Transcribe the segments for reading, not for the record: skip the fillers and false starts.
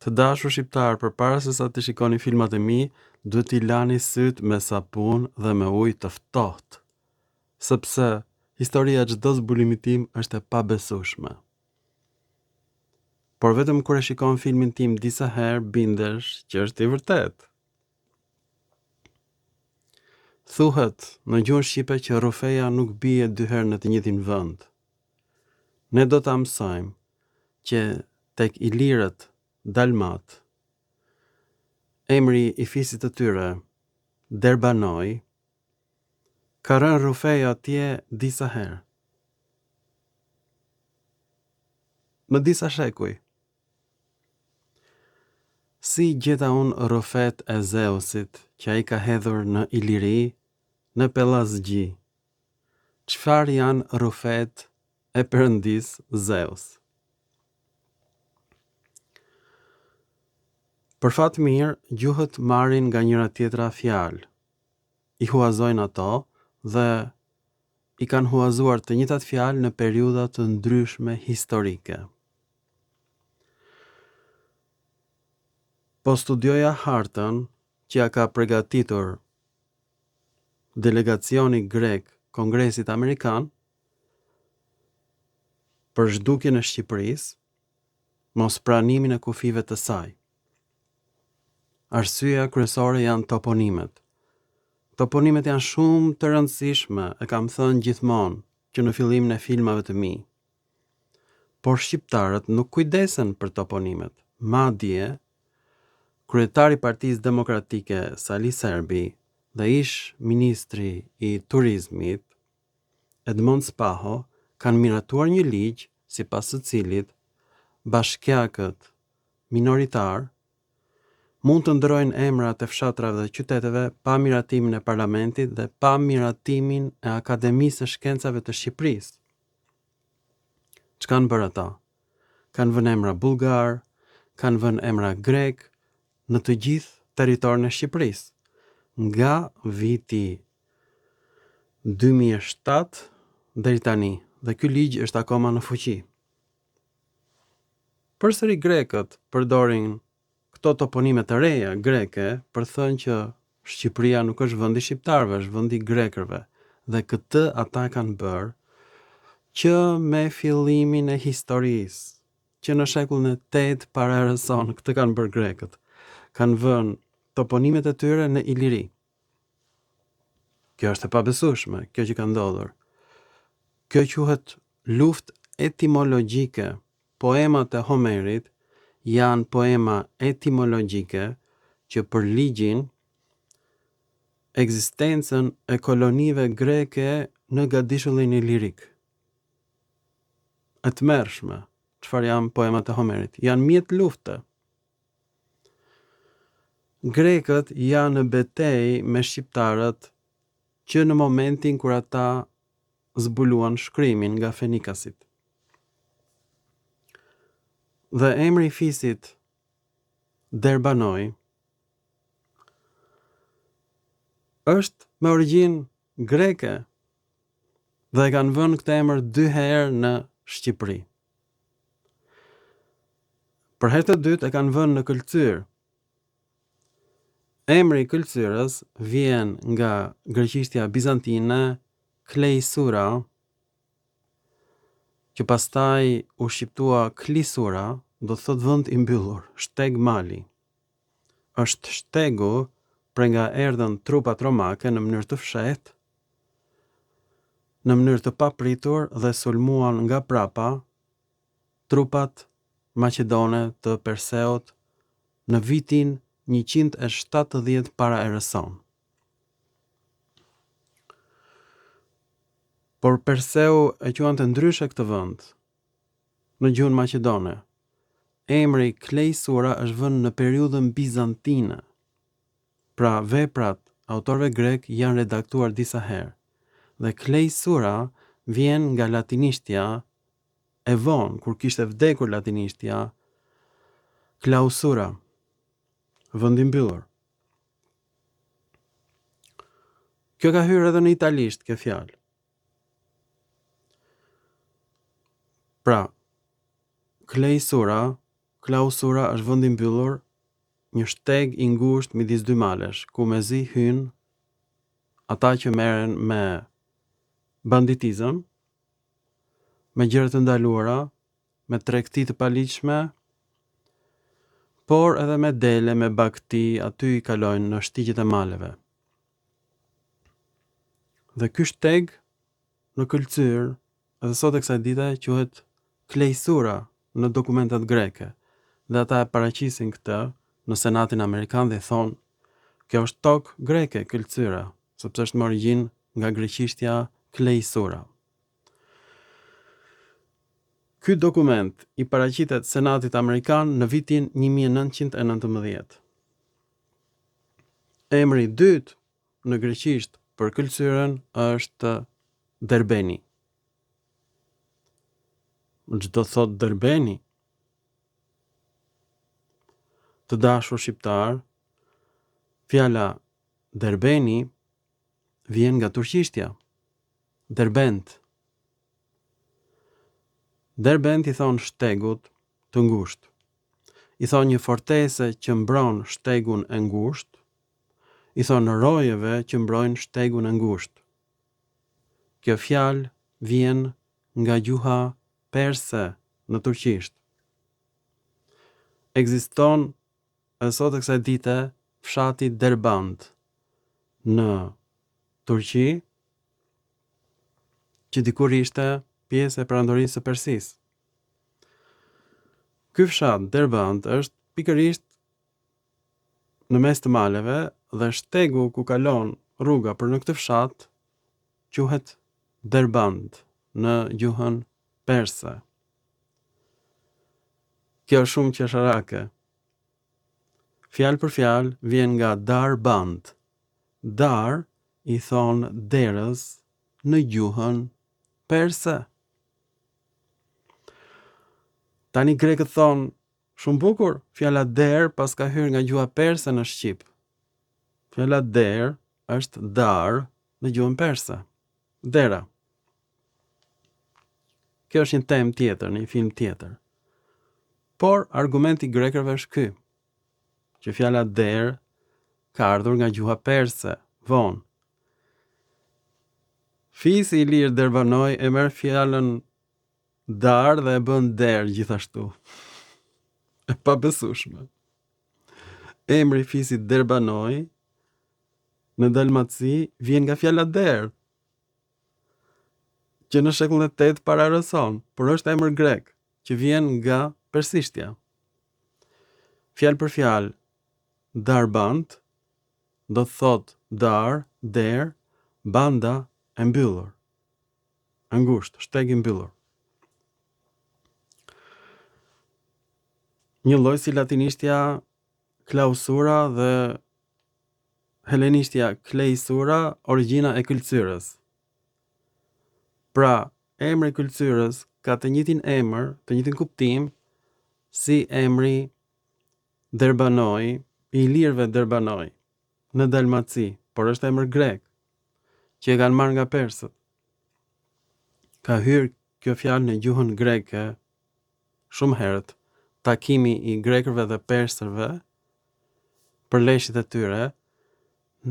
Të dashur shqiptarë, përpara se sa të shikoni filmat e mi, duhet t'i lani sytë me sapun dhe me ujë të ftohtë. Sepse historia e çdo zbulimi tim është e pabesueshme. Por vetëm kur e shikon filmin tim disa herë bindesh që është i vërtetë. Thuhet në gjuhën shqipe që rrufeja nuk bie dy herë në të njëjtin vend. Ne do ta mësojmë që tek ilirët dalmat, emri i fisit të tyre Derbanoj, ka rënë rrufeja atje disa herë. Në disa shekuj. Si gjeta unë rrufetë e Zeusit që ai ka hedhur në Iliri, në Pellazgji? Çfarë janë rrufetë e perëndisë Zeus? Për fat mirë, gjuhët marrin nga njëra-tjetra fjalë, i huazojnë ato dhe i kanë huazuar të njëjtat fjalë në periudha të ndryshme historike. Po studioja hartën që ia ka pregatitur delegacioni grek Kongresit Amerikan për zhdukjen e Shqipërisë, mospranimin e kufijve të saj. Arsyeja kryesore janë toponimet. Toponimet janë shumë të rëndësishme, e kam thënë gjithmonë që në fillimin e filmave të mi. Por shqiptarët nuk kujdesen për toponimet. Madje, kryetari i Partisë Demokratike Sali Serbi dhe ish ministri i Turizmit, Edmond Spaho, kanë miratuar një ligj sipas së cilit bashkiakët minoritarë mund të ndërrojnë emrat e fshatrave dhe qyteteve pa miratimin e parlamentit dhe pa miratimin e Akademisë së Shkencave të Shqipërisë. Ç'kanë bërë ata? Kanë vënë emra bullgarë, kanë vënë emra grekë në të gjithë territorin e Shqipërisë. Nga viti 2007 deri tani dhe ky ligj është akoma në fuqi. Përsëri grekët përdorin këto toponime të reja greke për të thënë që Shqipëria nuk është vendi i shqiptarëve, është vendi i grekërve. Dhe këtë ata e kanë bërë që me fillimin e historisë, që në shekullin e 8 para erës sonë, këtë kanë bërë grekët. Kanë vënë toponimet e tyre në Iliri. Kjo është e pabesueshme, kjo që ka ndodhur. Kjo quhet luftë etimologjike. Poemat e Homerit janë poema etimologjike që përligjin ekzistencën e kolonive greke në gadishullin ilirik. E tmerrshme, çfarë janë poemat e Homerit? Janë mjet lufte. Grekët janë në betejë me shqiptarët që në momentin kur ata zbuluan shkrimin nga fenikasit. Dhe emri i fisit Derbanoj është me origjinë greke dhe e kanë vënë këtë emër dy herë në Shqipëri. Për herë të dytë e kanë vënë në Këlcyrë. Emri i Këlcyrës vjen nga greqishtja bizantine Kleisura, që pastaj u shqiptua Klisura, do të thotë vend i mbyllur, shteg mali. Është shtegu prej nga erdhën trupat romake në mënyrë të fshehtë, në mënyrë të papritur dhe sulmuan nga prapa trupat maqedone të Perseut në vitin 170 para erës sonë. Por Perseu e quante ndryshe këtë vend në gjuhën maqedone. Emri Kleisura është vënë në periudhën bizantine. Pra veprat e autorëve grekë janë redaktuar disa herë. Dhe Kleisura vjen nga latinishtja e vonë, kur kishte vdekur latinishtja Clausura, vend i mbyllur. Kjo ka hyrë edhe në italisht kjo fjalë. Pra, Kleisura. Klausura është vend i mbyllur, një shteg i ngushtë midis dy malesh, ku mezi hyjnë ata që merren me banditizëm, me gjëra të ndaluara, me tregti të paligjshme, por edhe me dele, me bagëti, aty i kalojnë në shtigjet e maleve. Dhe ky shteg në Këlcyrë, edhe sot e kësaj dite quhet Klejsura në dokumentat greke dhe ata e paraqisin këtë në Senatin Amerikan dhe i thonë kjo është tokë greke, Këlcyra, sepse është me origjinë nga greqishtja Klejsura. Ky dokument i paraqitet Senatit Amerikan në vitin 1919. Emri i dytë në greqisht për Këlcyrën është Derbeni. Ç'do thotë Derbeni? Të dashur shqiptarë, fjala Derbeni vjen nga turqishtja. Derbent. Derbent i thonë shtegut të ngushtë. I thonë një fortese që mbron shtegun e ngushtë, i thonë rojeve që mbrojnë shtegun e ngushtë. Kjo fjalë vjen nga gjuha perse në turqisht. Ekziston edhe sot e kësaj dite fshati Derband në Turqi, që dikur ishte pjesë e perandorisë së Persisë. Ky fshat Derband është pikërisht në mes të maleve dhe shtegu ku kalon rruga për në këtë fshat quhet Derband në gjuhën perse. Kjo është shumë qesharake. Fjalë për fjalë vjen nga dar band. Dar i thonë derës në gjuhën perse. Tani grekët thonë Shumë bukur, fjala derë paska hyrë nga gjuha perse në shqip. Fjala derë është dar në gjuhën perse. Dera. Kjo është një temë tjetër, një film tjetër. Por argumenti i grekërve është ky, që fjala derë ka ardhur nga gjuha perse, vonë. Fisi ilir Derbanoj e merr fjalën Dar dhe e bën derë gjithashtu. E pabesueshme. Emri i fisit Derbanoj në Dalmaci vjen nga fjala derë, që në shekullin e 8 para erës sonë, por është emër grek, që vjen nga persishtja. Fjalë për fjalë, Darband do të thotë dar, derë, banda e mbyllur. E ngushtë, shteg i mbyllur. Njëlloj si latinishtja clausura dhe helenishtja kleisura, origjina e Këlcyrës. Pra, emri i Këlcyrës ka të njëjtin emër, të njëjtin kuptim si emri Derbanoj, i ilirëve Derbanoj në Dalmaci, por është emër grek që e kanë marrë nga persët. Ka hyrë kjo fjalë në gjuhën greke shumë herët. Takimi i grekërve dhe persërve përleshjet e tyre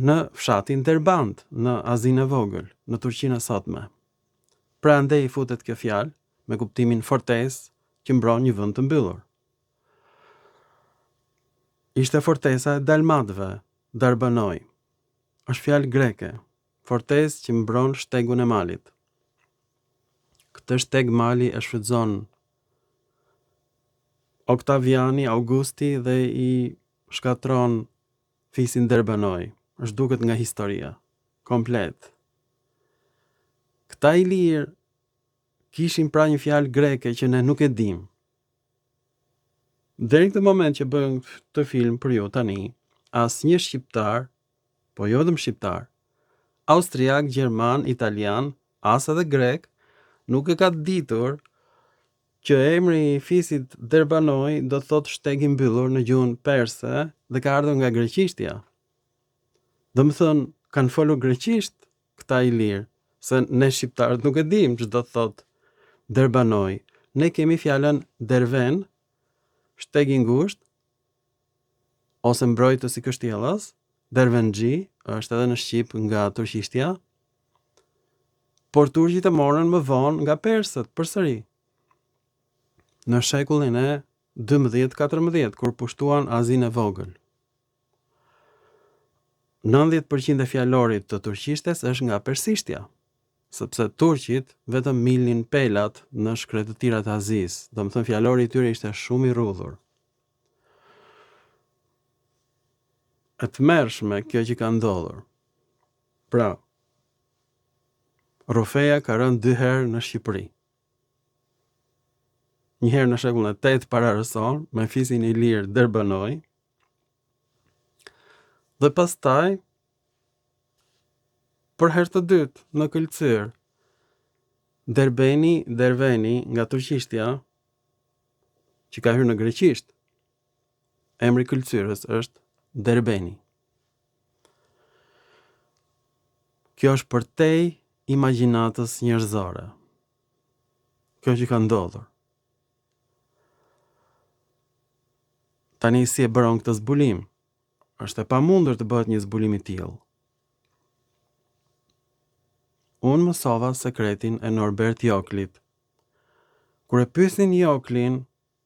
në fshatin Derband, në Azinë e Vogël, në Turqinë e sotme. Pra andej i futet kjo fjalë me kuptimin fortesë që mbron një vend të mbyllur. Ishte fortesa e Dalmatëve, Darbanoj. Është fjalë greke, fortesë që mbron shtegun e malit. Këtë shteg mali e shfrytëzon Oktaviani, Augusti dhe i shkatërron fisin Derbanoj. Zhduket nga historia. Komplet. Këta ilirë kishin pra një fjalë greke që ne nuk e dimë. Deri në këtë moment që bëj këtë film për ju tani, asnjë shqiptar po jo vetëm shqiptar, austriak, gjerman, italian, as edhe grek, nuk e ka ditur që emri i fisit Derbanoj do të thotë shteg i mbyllur në gjuhën perse dhe ka ardhur nga greqishtja. Domethënë, kanë folur greqisht këta ilirë, se ne shqiptarët nuk e dimë ç'do të thotë Derbanoj. Ne kemi fjalën derven. Shteg i ngushtë ose mbrojtës i kështjellës, Dervenxhi, është edhe në shqip nga turqishtja. Por turqit e morën më vonë nga persët përsëri. Në shekullin e 12-14 kur pushtuan Azinë e Vogël. 90% e fjalorit të turqishtes është nga persishtja, sepse turqit vetëm milnin pelat në shkretëtirat e Azisë, domethënë fjalori i tyre ishte shumë i rrudhur. E tmerrshme kjo që ka ndodhur. Pra, rrufeja ka rënë dy herë në Shqipëri. Një herë në shekullin e 8 para erës sonë, me fisin ilir Derbanoi, Dhe pastaj, për herë të dytë në Këlcyrë, Derbeni, Derveni nga turqishtja, që ka hyrë në greqisht. Emri i Këlcyrës është Derbeni. Kjo është përtej imagjinatës njerëzore. Kjo që ka ndodhur. Tani si e bëra unë këtë zbulim? Është e pamundur të bëhet një zbulim i tillë. Unë mësova sekretin e Norbert Joklit. Kur e pyesnin Joklin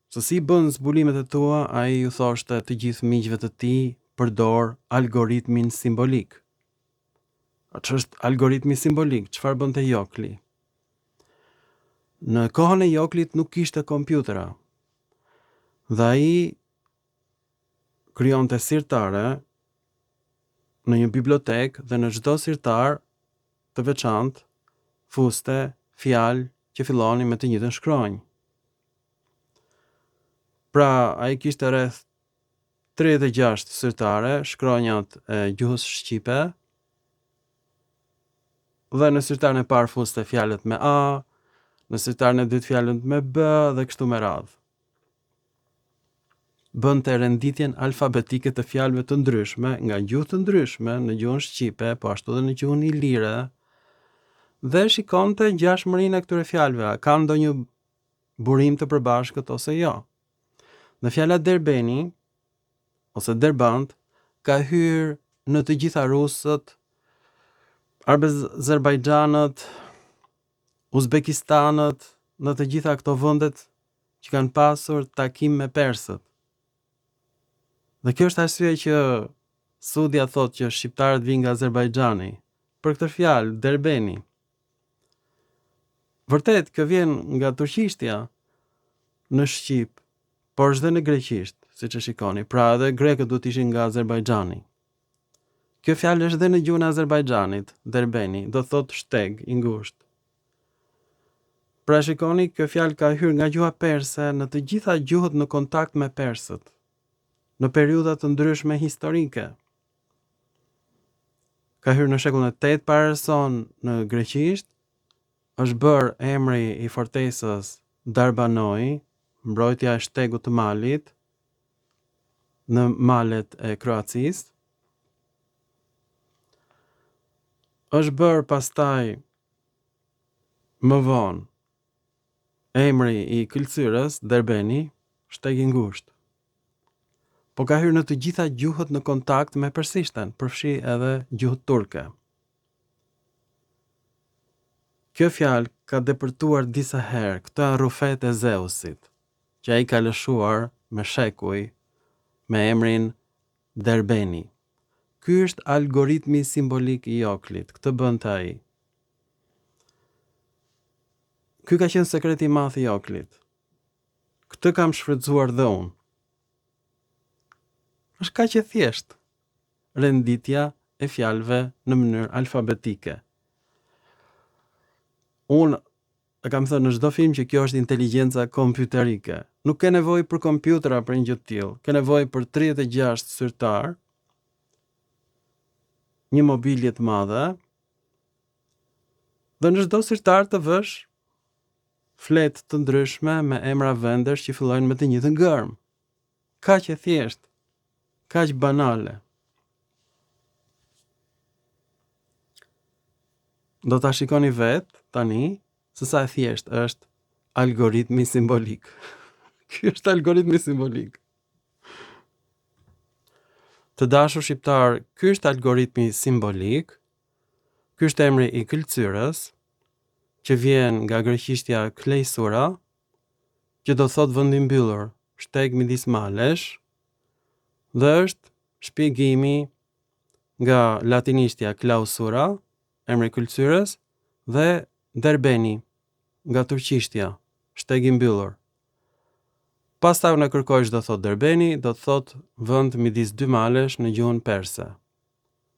se si bën zbulimet e tua, ai ju thoshte të gjithë miqve të tij përdor algoritmin simbolik. A ç'është algoritmi simbolik? Çfarë bënte Jokli? Në kohën e Joklit nuk kishte kompjutera. Dhe ai krijonte sirtare në një bibliotekë dhe në çdo sirtar të veçantë fuste fjalë që fillonin me të njëjtën shkronjë. Pra, ai kishte rreth 36 sirtare, shkronjat e gjuhës shqipe, dhe në sirtarin e parë fuste fjalët me A, në sirtarin e dytë fjalët me B dhe kështu me radhë. Bënte renditjen alfabetike të fjalëve të ndryshme nga gjuhë të ndryshme në gjuhën shqipe, po ashtu edhe në gjuhën ilire, dhe shikonte ngjashmërinë e këtyre fjalëve, a kanë ndonjë burim të përbashkët ose jo. Në fjala Derbeni ose Derbant ka hyrë në të gjitha rusët, azerbajxhanët, uzbekistanët, në të gjitha këto vendet që kanë pasur takim me persët. Dhe kjo është arsyeja që Sudja thotë që shqiptarët vijnë nga Azerbajxhani. Për këtë fjalë, Derbeni. Vërtet, kjo vjen nga turqishtja në shqip, por është dhe në greqisht, siç e shikoni. Pra edhe grekët duhet të ishin nga Azerbajxhani. Kjo fjalë është dhe në gjuhën e Azerbajxhanit, derbeni, do thotë shteg i ngushtë. Pra shikoni, kjo fjalë ka hyrë nga gjuha perse në të gjitha gjuhët në kontakt me persët, në periudha të ndryshme historike. Ka hyrë në shekullin e 8 para erës sonë në greqisht, është bërë emri i fortesës Darbanoi, mbrojtja e shtegut të malit, në malet e Kroacisë. Është bërë pastaj më vonë emri i Këlcyrës, Derbeni, shteg i ngushtë. Po ka hyrë në të gjitha gjuhët në kontakt me persishten, përfshi edhe gjuhët turke. Kjo fjalë ka depërtuar disa herë, këto janë rrufetë e Zeusit, që ai ka lëshuar me shekuj me emrin Derbeni. Ky është algoritmi simbolik i Joklit, këtë bënte ai. Ky ka qenë sekreti i madh i Joklit. Këtë kam shfrytëzuar dhe unë. Është kaq e thjeshtë renditja e fjalëve në mënyrë alfabetike. Unë e kam thënë në çdo film që kjo është inteligjenca kompjuterike. Nuk ke nevojë për kompjutera për një gjë të tillë. Ke nevojë për 36 sirtarë, një mobilje të madhe dhe në çdo sirtar të vësh fletë të ndryshme me emra vendesh që fillojnë me të njëjtën gërmë. Kaq e thjeshtë, kaq banale. Do ta shikoni vetë tani se sa e thjeshtë është algoritmi simbolik. Ky është algoritmi simbolik. Të dashur shqiptarë, ky është algoritmi simbolik. Ky është emri i Këlcyrës, që vjen nga greqishtja kleisura, që do thotë vend i mbyllur, shteg midis malesh, dhe është shpjegimi nga latinishtja clausura, emri i Këlcyrës, dhe derbeni, nga turqishtja, shteg i mbyllur. Pastaj unë e kërkoj ç'do thotë derbeni, do të thotë vend midis dy malesh në gjuhën perse.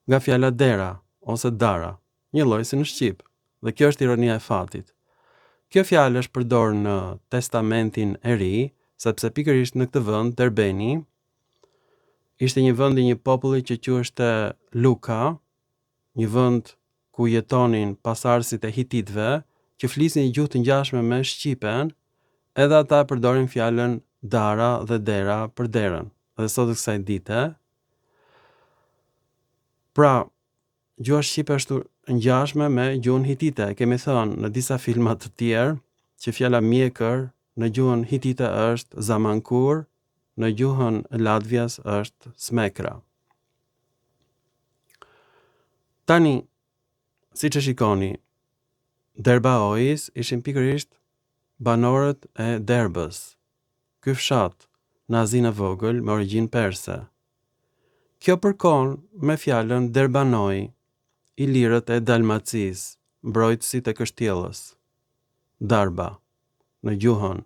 Nga fjala dera ose dara, njëlloj si në shqip, dhe kjo është ironia e fatit. Kjo fjalë është përdorur në Testamentin e Ri, sepse pikërisht në këtë vend, Derbeni, ishte një vend i një populli që quheshte Luka, një vend ku jetonin pasardhësit e hititëve, që flisnin një gjuhë të ngjashme me shqipen, edhe ata e përdorin fjalën dara dhe dera për derën, dhe sot e kësaj dite. Pra, gjuha shqipe është e ngjashme me gjuhën hitite. E kemi thënë në disa filma të tjerë që fjala mjekër në gjuhën hitite është zamankur, në gjuhën latvias është smekra. Tani, siç e shikoni, Derbaois ishin pikërisht banorët e Derbës, ky fshat në Azinë e Vogël me origjinë perse. Kjo përkon me fjalën Derbanoi, ilirët e Dalmacisë, mbrojtësit e kështjellës. Darba, në gjuhën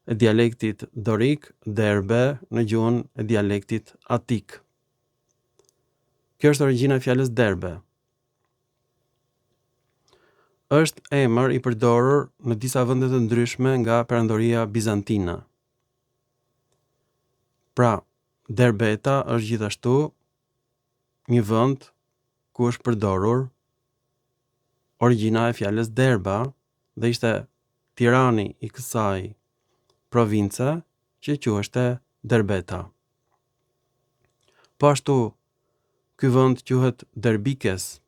e dialektit dorik, derbe në gjuhën e dialektit atik. Kjo është origjina e fjalës derbe. Është emër i përdorur në disa vende të ndryshme nga Perandoria Bizantine. Pra, Derbeta është gjithashtu një vend ku është përdorur origjina e fjalës derba dhe ishte tirani i kësaj province që quheshte Derbeta. Po ashtu, ky vend quhet Derbikes,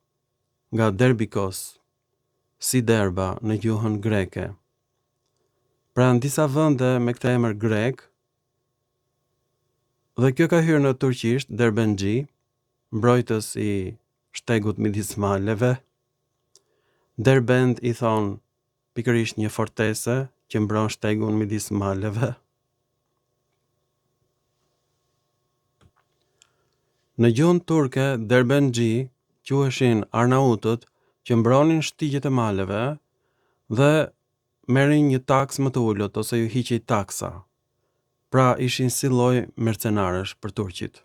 nga Derbikos, si derba në gjuhën greke. Pra janë disa vende me këtë emër grek dhe kjo ka hyrë në turqisht Derbenxhi, mbrojtës i shtegut midis maleve. Derbend i thonë pikërisht një fortese që mbron shtegun midis maleve. Në gjuhën turke, derbenxhi quheshin arnautët që mbronin shtigjet e maleve dhe merrnin një taksë më të ulët ose ju hiqej taksa. Pra ishin si lloj mercenarësh për turqit.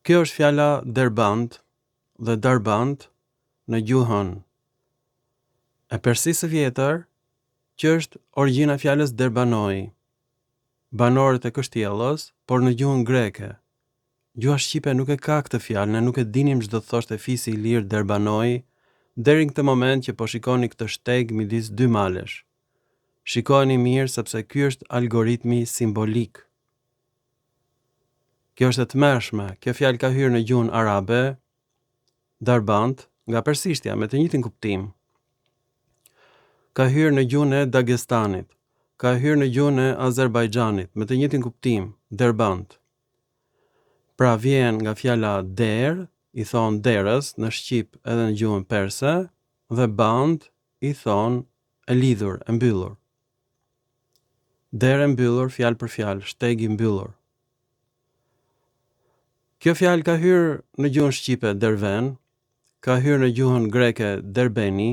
Kjo është fjala derband dhe darband në gjuhën e Persisë së Vjetër, që është origjina e fjalës derbanoi, banorët e kështjellës, por në gjuhën greke. Gjuha shqipe nuk e ka këtë fjalë, ne nuk e dinim ç'do të thoshte fisi ilir derbanoi, deri në këtë moment që po shikoni këtë shteg midis dy malesh. Shikojeni mirë sepse ky është algoritmi simbolik. Kjo është e tmerrshme, kjo fjalë ka hyrë në gjuhën arabe, Darbant, nga persishtja, me të njëjtin kuptim. Ka hyrë në gjuhën e Dagestanit, ka hyrë në gjuhën e Azerbajxhanit, me të njëjtin kuptim, Derbant. Pra vjen nga fjala der, i thonë derës në shqip edhe në gjuhën perse, dhe band i thonë e lidhur, e mbyllur. Derë e mbyllur, fjalë për fjalë, shteg i mbyllur. Kjo fjalë ka hyrë në gjuhën shqipe derven, ka hyrë në gjuhën greke derbeni,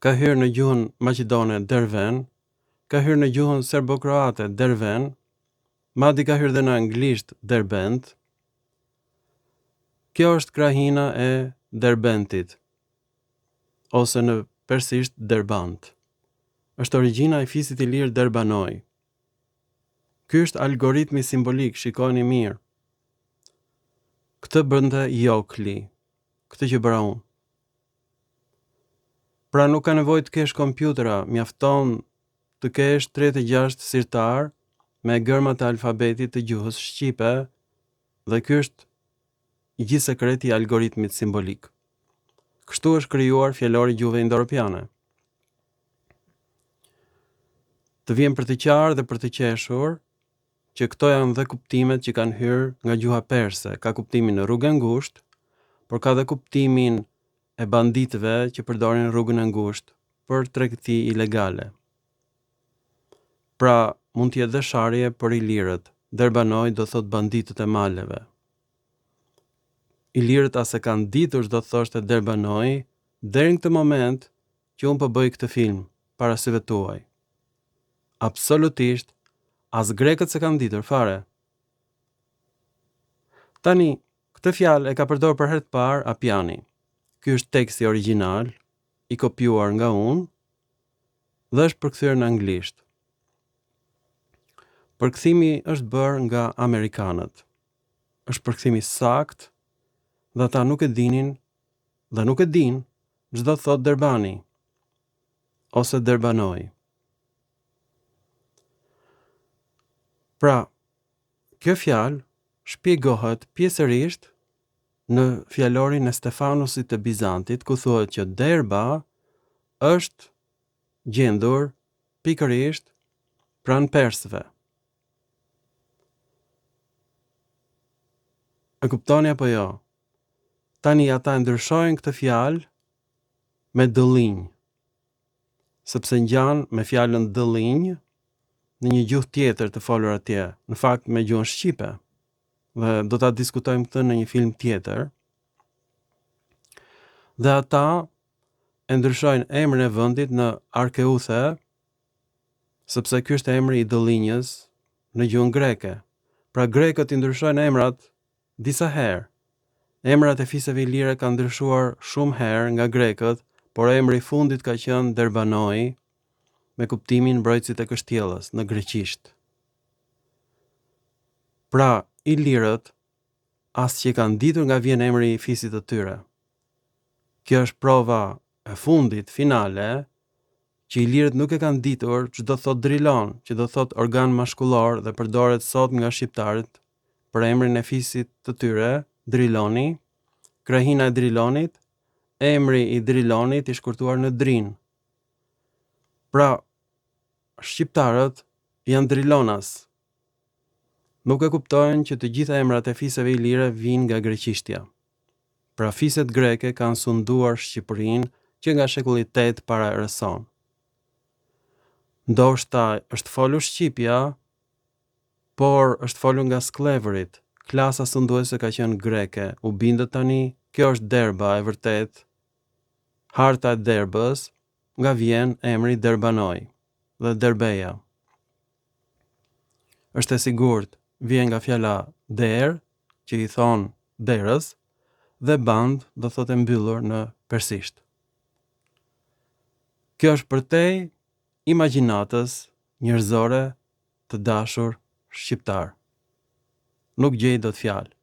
ka hyrë në gjuhën maqedone derven, ka hyrë në gjuhën serbokroate derven, madje ka hyrë dhe në anglisht derbent. Kjo është krahina e Derbentit ose në persisht Derbant. Është origjina e fisit ilir Derbanoi. Ky është algoritmi simbolik, shikojeni mirë. Këtë bënte Jokli, këtë që bëra unë. Pra nuk ka nevojë të kesh kompjutera, mjafton të kesh 36 sirtar me gërmat e alfabetit të gjuhës shqipe dhe ky është i gjithë sekreti i algoritmit simbolik. Kështu është krijuar fjalori i gjuhëve indoeuropiane. Të vjen për të qarë dhe për të qeshur, që këto janë dhe kuptimet që kanë hyrë nga gjuha perse. Ka kuptimin rrugë e ngushtë, por ka dhe kuptimin e banditëve që përdorin rrugën e ngushtë për tregti ilegale. Pra, mund të jetë dhe sharje për ilirët. Derbanoj do thotë banditët e maleve. Ilirët as e kanë ditur ç'do të thoshte Derbanoj deri në këtë moment që unë po bëj këtë film para syve tuaj. Absolutisht, as grekët s'e kanë ditur fare. Tani, këtë fjalë e ka përdorur për herë të parë Apiani. Ky është teksti origjinal, i kopjuar nga unë dhe është përkthyer në anglisht. Përkthimi është bërë nga amerikanët. Është përkthim i saktë dhe ata nuk e dinin dhe nuk e dinë ç'do të thotë Derbani ose Derbanoi. Pra, kjo fjalë shpjegohet pjesërisht në fjalorin e Stefanusit të Bizantit, ku thuhet që Derba është gjendur pikërisht pranë persëve. E kuptoni apo jo? Tani ata e ndryshojnë këtë fjalë me dëllinjë, sepse ngjan me fjalën dëllinjë në një gjuhë tjetër të folur atje, në fakt me gjuhën shqipe. Dhe do ta diskutojmë këtë në një film tjetër. Dhe ata e ndryshojnë emrin e vendit në Arkeuthe, sepse ky është emri i dëllinjës në gjuhën greke. Pra grekët i ndryshojnë emrat Disa herë. Emrat e fiseve ilire kanë ndryshuar shumë herë nga grekët, por emri i fundit ka qenë Derbanoi, me kuptimin mbrojtësit e kështjellës, në greqisht. Pra, ilirët as që e kanë ditur nga vjen emri i fisit të tyre. Kjo është prova e fundit, finale, që ilirët nuk e kanë ditur ç'do thotë Drilon, që do thotë organ mashkullor dhe përdoret sot nga shqiptarët për emrin e fisit të tyre, Driloni, krahina e Drilonit, emri i Drilonit i shkurtuar në Drin. Pra, shqiptarët janë drilonas. Nuk e kuptojnë që të gjithë emrat e fiseve ilire vijnë nga greqishtja. Pra fiset greke kanë sunduar Shqipërinë që nga shekulli 8 para erës sonë. Ndoshta është folur shqipja, por është folur nga skllevërit. Klasa sunduese ka qenë greke. U bindët tani? Kjo është derba e vërtetë. Harta e derbës, nga vjen emri Derbanoj dhe Derbeja. Është e sigurt, vjen nga fjala der, që i thonë derës, dhe band do thotë e mbyllur në persisht. Kjo është përtej imagjinatës njerëzore të dashur shqiptarë. Nuk gjej dot fjalë.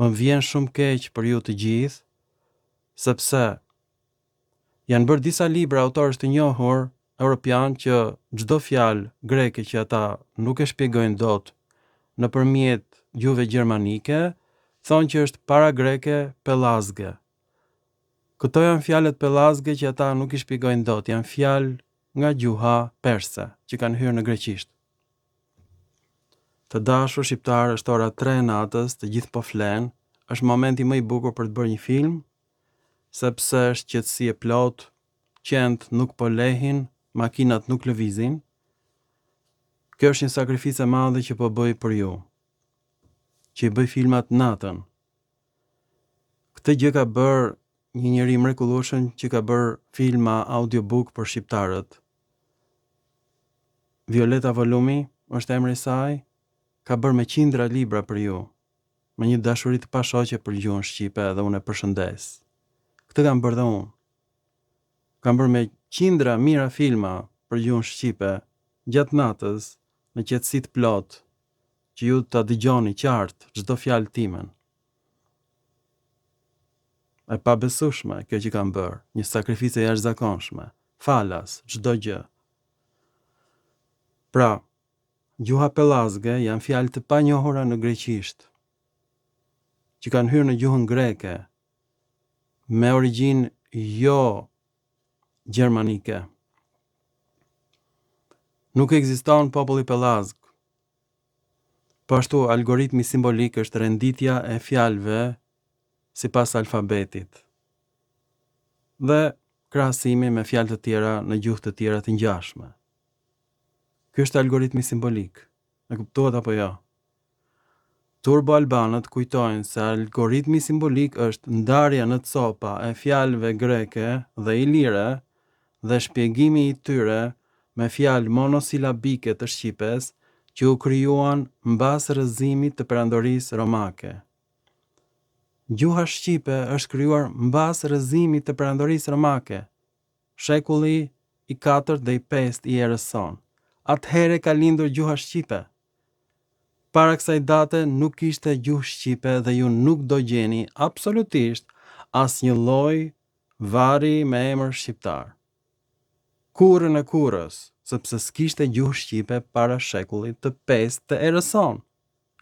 Më vjen shumë keq për ju të gjithë, sepse Janë bërë disa libra autorësh të njohur europianë që çdo fjalë greke që ata nuk e shpjegojnë dot nëpërmjet gjuhëve gjermanike, thonë që është paragreke pellazge. Këto janë fjalët pellazge që ata nuk i shpjegojnë dot, janë fjalë nga gjuha perse që kanë hyrë në greqisht. Të dashur shqiptarë, është ora 3 e natës, të gjithë po flenë, është momenti më i bukur për të bërë një film, sepse është qetësi e plotë, qentë nuk po lehin, makinat nuk lëvizin. Kjo është një sakrificë e madhe që po bëj për ju, që i bëj filmat natën. Këtë gjë ka bërë një njeri i mrekullueshëm që ka bërë filma audiobook për shqiptarët. Violeta Volumi është emri i saj, ka bërë me qindra libra për ju. me një dashuri të pashoqe për gjuhën shqipe dhe unë e përshëndes. Këtë kam bërë dhe unë. Kam bërë me qindra mijëra filma për gjuhën shqipe gjatë natës në qetësi të plotë që ju ta dëgjoni qartë çdo fjalë timen. E pabesueshme kjo që kam bërë, një sakrificë e jashtëzakonshme, falas, çdo gjë. Pra, Gjuha pellazge janë fjalë të panjohura në greqisht, që kanë hyrë në gjuhën greke, me origjinë jo gjermanike. Nuk ekziston populli pellazg. Po ashtu, algoritmi simbolik është renditja e fjalëve sipas alfabetit dhe krahasimi me fjalë të tjera në gjuhë të tjera të ngjashme. Ky është algoritmi simbolik. E kuptuat apo jo? Turbo albanët kujtojnë se algoritmi simbolik është ndarja në copa e fjalëve greke dhe ilire dhe shpjegimi i tyre me fjalë monosilabike të shqipes që u krijuan mbas rrëzimit të Perandorisë Romake. Gjuha shqipe është krijuar mbas rrëzimit të Perandorisë Romake, shekulli i katërt dhe i pestë i erës sonë. Atëherë ka lindur gjuha shqipe. Para kësaj date nuk kishte gjuhë shqipe dhe ju nuk do gjeni absolutisht asnjë lloj varri me emër shqiptar. Kurrën e kurrës, sepse s'kishte gjuhë shqipe para shekullit të pestë të erës sonë.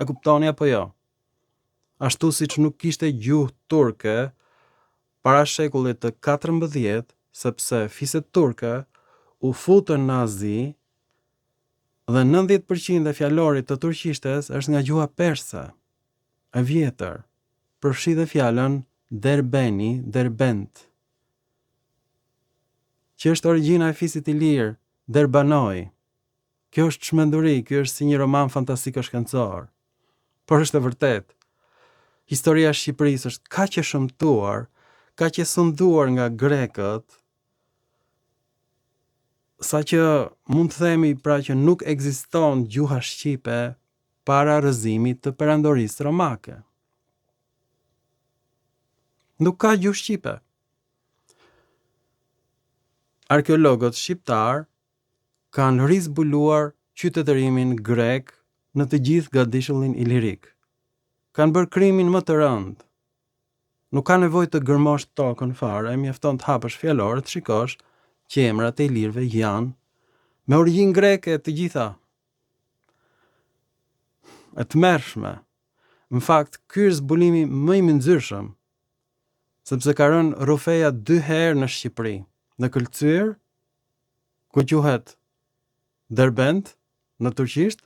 E kuptoni apo jo? Ashtu siç nuk kishte gjuhë turke para shekullit të 14, sepse fiset turke u futën në Azi Dhe 90% e fjalorit të turqishtes është nga gjuha perse, e vjetër, përfshi dhe fjalën derbeni, derbent, që është origjina e fisit ilir, derbanoi. Kjo është çmenduri, kjo është si një roman fantastiko shkencor. Por është e vërtetë. Historia e Shqipërisë është kaq e shëmtuar, kaq e sunduar nga grekët, Saqë mund të themi pra që nuk ekziston gjuha shqipe para rrëzimit të perandorisë romake. Nuk ka gjuhë shqipe. Arkeologët shqiptarë kanë rizbuluar qytetërimin grek në të gjithë gadishullin ilirik. Kanë bërë krimin më të rëndë, Nuk ka nevojë të gërmosh tokën fare, mjafton të hapësh fjalor e të shikosh që emrat e ilirëve janë me origjinë greke të gjitha. E tmerrshme. Në fakt, ky është zbulimi më i mynxyrshëm, sepse ka rënë rrufeja dy herë në Shqipëri, në Këlcyrë, ku quhet Derbent në turqisht,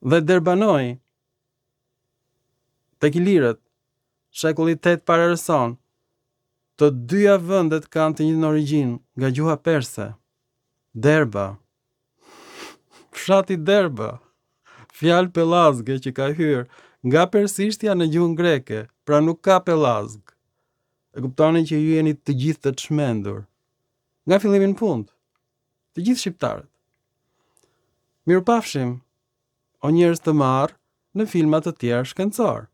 dhe Derbanoi Tek ilirët, shekulli 8 para erës sonë, të dyja vendet kanë të njëjtën origjinë nga gjuha perse. Derba. Fshati Derba. Fjalë pellazge që ka hyrë nga persishtja në gjuhën greke, pra nuk ka pellazg. E kuptoni që ju jeni të gjithë të çmendur. Nga fillimi në fund. Të gjithë shqiptarët. Mirupafshim, o njerëz të marrë në filma të tjerë shkencorë.